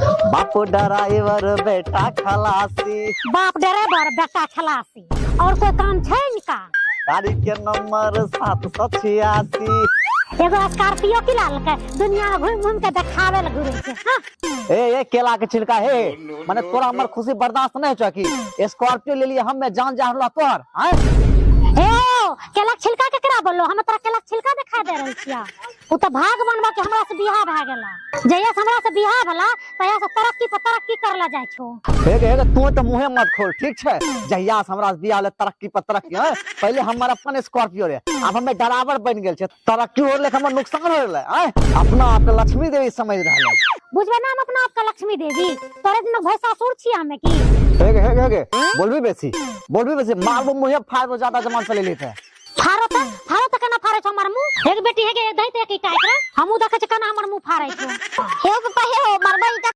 बाप ड्राइवर बेटा खलासी। बाप ड्राइवर बेटा खलासी, और कोई काम छै इनका? गाड़ी के नंबर 786। एगो स्कॉर्पियो की लालकै, दुनिया में घूम घूम के देखावे ल घूरै छै। हाँ। ए ए केला के छिलका हे, माने तोरा हमर खुशी बर्दाश्त नहीं छौ की स्कॉर्पियो ले लिए हमें जान जा रहलो तोहर? आय हे ओ केला के छिलका केकरा बोललो? हम तोरा केला के छिलका दिखा दे रहल छिया। उ त भाग बनबा के हमरा से बियाह भए गेला। जहिया से हमरा से बियाह भेला तहिया से तरक्की पर तरक्की करला जाइ छौ। हे गे, हे गे, तू त मुंहे मत खोल, ठीक छै? जहिया से हमरा से बियाह भेलै तरक्की पर तरक्की। हैं, पहिले हमर अपन स्कॉर्पियो रहे, आब हमे ड्राइवर बन गेल छै। तरक्की हो रहलै, हमर नुकसान हो रहलै। आय अपना आप के लक्ष्मी देवी समझ रहलै। बुझबे ना हम अपना आप के लक्ष्मी देवी? तोरे दिन भैंसासुर छी हमे की? हे गे, हे गे, हे गे, बोलबी बेसी, बोलबी बेसी, मारबो मुंहे फाड़बो, ज्यादा जमान चले लेते। फाड़ो त, फाड़ो त, केना फाड़ै छौ हमर मुंह? एक बेटी हे गे, दैत एक ईटा एकरा, हमहूँ देखै छी केना हमर मुंह फाड़ै छौ। हे पापा, हे हो, मारबा ईटा।